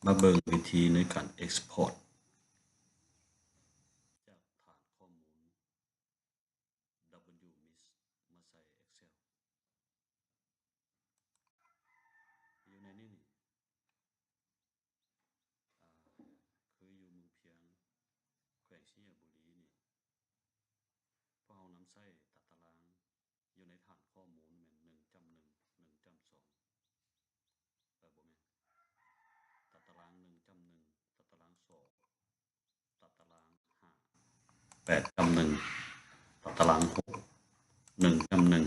ມາເບິ່ງວິທີໃນການ export ຈາກຖານຂໍ້ມູນ WMIS ມາໃສ່ Excel ຢູ່ໃນນີ້ນີ້ ອາ ຄືຢູ່ເມືອງພຽງ ແຂວງໄຊຍະບູລີນີ້ ພວກເຮົານຳໃຊ້ຕາຕະລາງ ຢູ່ໃນຖານຂໍ້ມູນແມ່ນ ໜຶ່ງຈ້ຳໜຶ່ງ ໜຶ່ງຈ້ຳສອງ ເອີ ບໍ່ແມ່ນ ຕາຕະລາງ ໜຶ່ງຈ້ຳໜຶ່ງ ຕາຕະລາງສອງ ຕາຕະລາງຫ້າ ແປດຈ້ຳໜຶ່ງ ຕາຕະລາງຫົກ ໜຶ່ງຈ້ຳໜຶ່ງ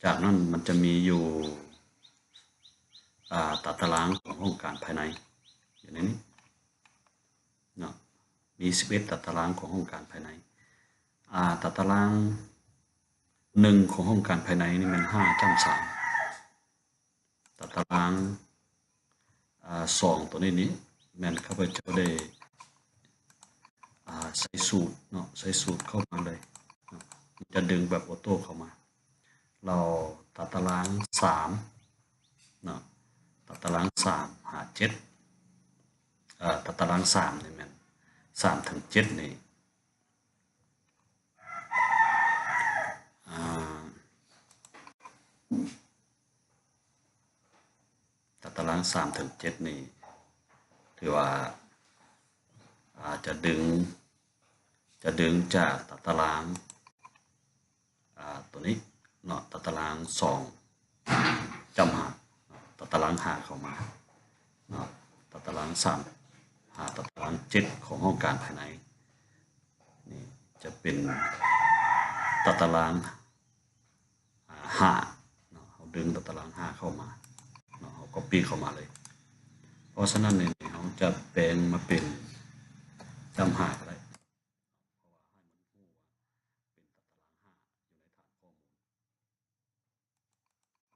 ຈາກນັ້ນມັນຈະມີຢູ່ ອາ ຕາຕະລາງຂອງຫ້ອງການພາຍໃນ ຢູ່ໃນນີ້ເນາະ ມີສິບເອັດຕາຕະລາງຂອງຫ້ອງການພາຍໃນ ອາ ຕາຕະລາງໜຶ່ງຂອງຫ້ອງການພາຍໃນນີ້ແມ່ນຫ້າຈ້ຳສາມ ຕາຕະລາງ ອາ ສອງ ຕົວນີ້ນີ້ແມ່ນຂ້າພະເຈົ້າໄດ້ ອາ ໃສ່ສູດເນາະ ໃສ່ສູດເຂົ້າມາເລີຍເນາະ ມັນຈະດຶງແບບໂອໂຕ້ເຂົ້າມາ ແລ້ວຕາຕະລາງສາມເນາະ ຕາຕະລາງສາມຫາເຈັດ ເອີ ຕາຕະລາງສາມນີ້ແມ່ນ ສາມເຖິງເຈັດນີ້ ອາ ຕາຕະລາງສາມເຖິງເຈັດນີ້ ຖືວ່າ ອາ ຈະດຶງ ຈະດຶງຈາກຕາຕະລາງ ອາ ຕົວນີ້ເນາະ ຕາຕະລາງສອງຈ້ຳຫ້າ ຕາຕະລາງຫ້າເຂົ້າມາເນາະ ຕາຕະລາງສາມຫາຕາຕະລາງເຈັດຂອງຫ້ອງການພາຍໃນ ນີ້ຈະເປັນຕາຕະລາງ ອາ ຫ້າເນາະ ເຮົາດຶງຕາຕະລາງຫ້າເຂົ້າມາເນາະ ເຮົາກັອບປີ້ເຂົ້າມາເລີຍ ເພາະສະນັ້ນນີ້ ເຮົາຈະແປງມາເປັນຈ້ຳຫ້າກໍໄດ້ ເພາະວ່າໃຫ້ມັນຮູ້ວ່າເປັນຕາຕະລາງຫ້າຢູ່ໃນຖານຂໍ້ມູນ ລ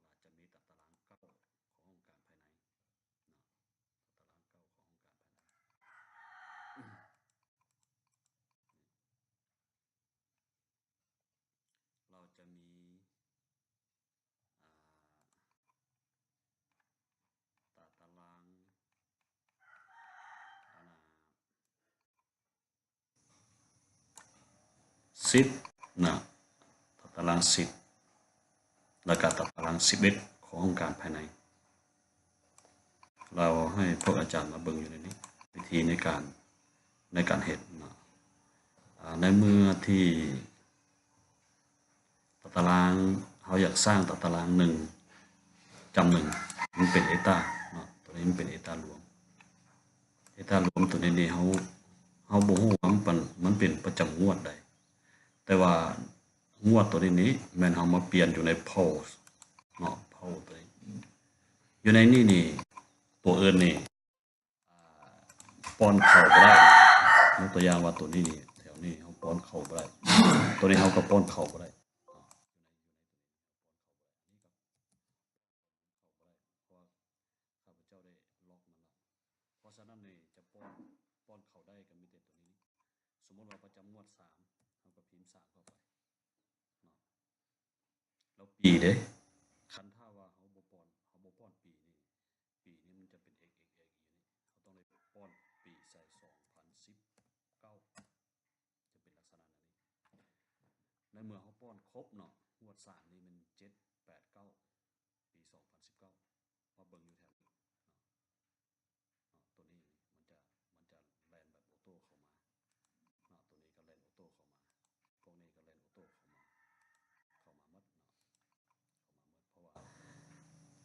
ະຈະມີຕາຕະລາງເກົ້າຂອງຫ້ອງການພາຍໃນເນາະ ຕາຕະລາງເກົ້າຂອງຫ້ອງການພາຍໃນ ລາວຈະມີ ອາ ຕາຕະລາງ ອັນນ່າ ສິບນະ ຕາຕະລາງສິບ ແລ້ວກະຕາຕະລາງສິບເອັດຂອງຫ້ອງການພາຍໃນ ລາວໃຫ້ພວກອາຈານມາເບິ່ງຢູ່ໃນນີ້ ວິທີໃນການ ໃນການເຮັດເນາະ ອາ ໃນເມື່ອທີ່ ຕາຕະລາງ ເຮົາຢາກສ້າງຕາຕະລາງໜຶ່ງຈ້ຳໜຶ່ງ ມັນເປັນເອຕາເນາະ ຕົວນີ້ມັນເປັນເອຕາລວມ ເອຕາລວມຕົວນີ້ນີ້ ເຮົາ ເຮົາບໍ່ຮູ້ວ່າມັນເປັນ ມັນເປັນປະຈຳງວດໃດ ແຕ່ວ່າງວດຕົວນີ້ນີ້ແມ່ນເຮົາມາປ່ຽນຢູ່ໃນໂພລເນາະ ໂພລຕົວນີ້ ຢູ່ໃນນີ້ນີ້ ຕົວອື່ນນີ້ ອາ ປ້ອນເຂົ້າບໍ່ໄດ້ ຍົກຕົວຢ່າງວ່າຕົວນີ້ນີ້ ແຖວນີ້ເຮົາປ້ອນເຂົ້າບໍ່ໄດ້ ຕົວນີ້ເຮົາກໍປ້ອນເຂົ້າບໍ່ໄດ້ ເພາະວ່າຂ້າພະເຈົ້າໄດ້ລັອກມັນແລ້ວ ເພາະສະນັ້ນນີ້ຈະປ້ອນ ປ້ອນເຂົ້າໄດ້ກໍມີແຕ່ຕົວນີ້ ສົມມຸດວ່າປະຈຳງວດສາມ ເຮົາກໍພິມສາມເຂົ້າໄປເນາະ ແລ້ວປີເດ້ ຄັນຖ້າວ່າເຮົາບໍ່ປ້ອນ ເຮົາບໍ່ປ້ອນປີນີ້ ປີນີ້ມັນຈະເປັນ ເອັກ ເອັກ ເອັກ ຢູ່ນີ້ ເຮົາຕ້ອງໄດ້ປ້ອນປີໃສ່ ສອງພັນສິບເກົ້າ ຈະເປັນລັກສະນະນັ້ນນີ້ ໃນເມື່ອເຮົາປ້ອນຄົບເນາະ ງວດສາມນີ້ແມ່ນ ເຈັດ ແປດ ເກົ້າ ປີ ສອງພັນສິບເກົ້າ ມາເບິ່ງຢູ່ແຖວນີ້ເນາະ ຕົວນີ້ມັນຈະ ມັນຈະແລ່ນແບບໂອໂຕ້ເຂົ້າມາເນາະ ຕົວນີ້ກໍແລ່ນໂອໂຕ້ເຂົ້າມາ ພວກນີ້ກໍແລ່ນໂອໂຕ້ເຂົ້າມາ ເຂົ້າມາໝົດເນາະ ເຂົ້າມາໝົດ ເພາະວ່າ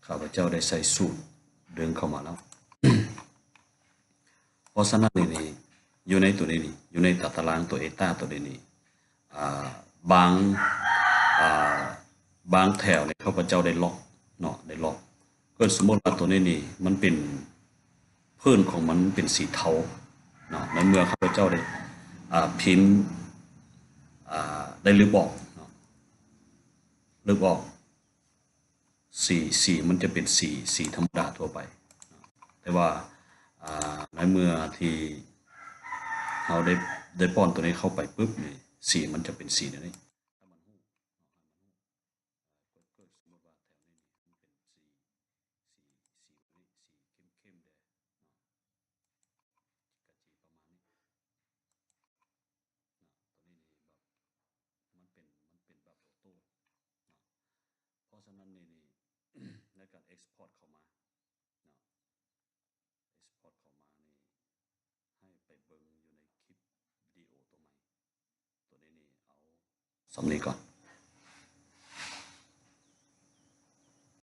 ຂ້າພະເຈົ້າໄດ້ໃສ່ສູດດຶງເຂົ້າມາແລ້ວ ເພາະສະນັ້ນນີ້ ຢູ່ໃນຕົວນີ້ນີ້ ຢູ່ໃນຕາຕະລາງຕົວເອຕາຕົວນີ້ນີ້ ອາ ບາງ ອາ ບາງແຖວນີ້ ຂ້າພະເຈົ້າໄດ້ລັອກເນາະ ໄດ້ລັອກ ເກີດສົມມຸດວ່າຕົວນີ້ນີ້ ມັນເປັນ ພື້ນຂອງມັນເປັນສີເທົາເນາະ ໃນເມື່ອຂ້າພະເຈົ້າໄດ້ ອາ ພິມ ອາ ໄດ້ລຶບອອກເນາະ ລຶບອອກ ສີ ສີມັນຈະເປັນສີ ສີທຳມະດາທົ່ວໄປ ແຕ່ວ່າ ອາ ໃນເມື່ອທີ່ເຮົາໄດ້ ໄດ້ປ້ອນຕົວນີ້ເຂົ້າໄປປຶບນີ້ ສີມັນຈະເປັນສີແນວນີ້ ຖ້າມັນຮູ້ເນາະ ໃຫ້ມັນຮູ້ ເກີດ ເກີດສົມມຸດວ່າແຖວນີ້ນີ້ ມັນເປັນສີ ສີ ສີຕົວນີ້ ສີ ສະນັ້ນນີ້ ໃນການ export ເຂົ້າມາເນາະ export ເຂົ້າມານີ້ ໃຫ້ໄປເບິ່ງຢູ່ໃນຄລິບວິດີໂອຕົວໃໝ່ ຕົວນີ້ນີ້ເອົາສ່ຳນີ້ກ່ອນ